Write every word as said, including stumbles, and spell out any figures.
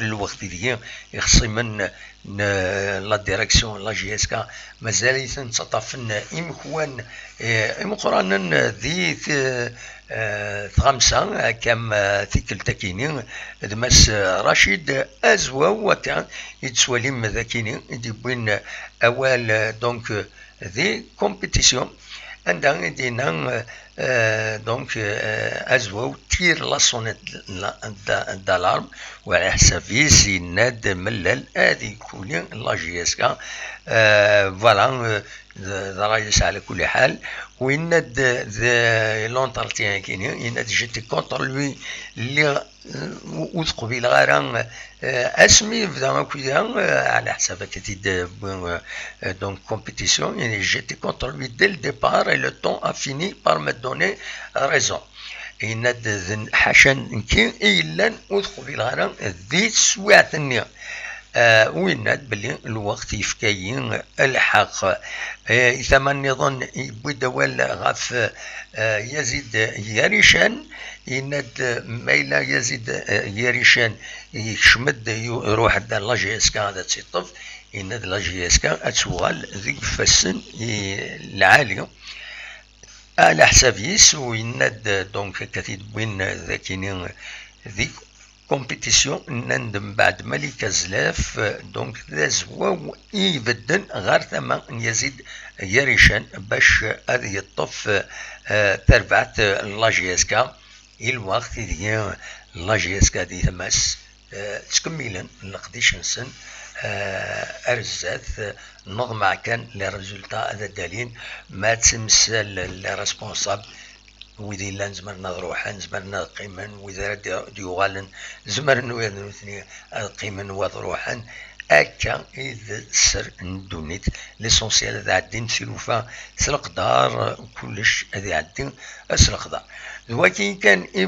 lweqt ideg ixṣimen n la direction n la J S K mazal-iten ttaṭṭafen imekwan, eh, imeqqranen di t-, eh, tɣamsa, akka am, eh, tikkelt akini, d Mass Racid Azwaw, akka i d-tettwalim d akini i d-yewwin awal, eh, donc, eh, di compétition, anda i d-yenna, eh, donc, eh, Azwaw tire la sonnette d'a-, d'a-, d'alarme, u ɛla ḥsab-is yenna-d mellal ad ikuli la J S K, eh, voilà, eh, d, d ṛṛay-is ɛla kulli ḥal, u yenna-d d l'entretien-agi-nni, yenna-d j'étais contre lui, lliɣ, eh, ur, ur t-qbileɣ ara, eh, asmi yebda akk-aya, eh, ɛla ḥsab akka t-id-wwi, eh, donc compétition, yenna j'étais contre lui dès le départ et le temps a fini par me donner raison. Yenna-d d n-, ḥaca nekki i yellan ur t-qbileɣ ara di teswiɛt-nni. Eh, u yenna-d belli lweqt yefka-yi lḥeqq. Eh, i tama nniḍen yewwi-d awal ɣef, eh, Yazid Yarican, yenna-d ma yella Yazid, eh, Yarican yekcem-d, yu-, iruḥ-d ar la J S K ad tt-iṭṭef, yenna-d la J S K ad tuɣal deg ifassen i lɛali. Ɛla ḥsab-is, u yenna-d, donc, akka t-id-wwin d akini di compétition, nnan-d mbeɛd Malik Azlaf, donc, d Azwaw i ibedden ɣer tama n Yazid Yarican bac ad yeṭṭef, eh, tarbaɛt n la J S K, i lweqt ideg la J S K di tama-s, eh, ttkemmilen leqdic-nsen, eh, ar zdat, eh, neḍmeɛ kan les résultats ad d-alin, ma ad temsal les responsables, wid yellan zemren ad ruḥen, zemren ad qqimen, wid ara d-, d-yuɣalen, zemren wid nutni ad qqimen u ad ruḥen. Akka i d sser n ddunit. L'essentiel ad ɛeddin tilufa s leqdar, kullec ad iɛeddi s leqdar. D wakin kan i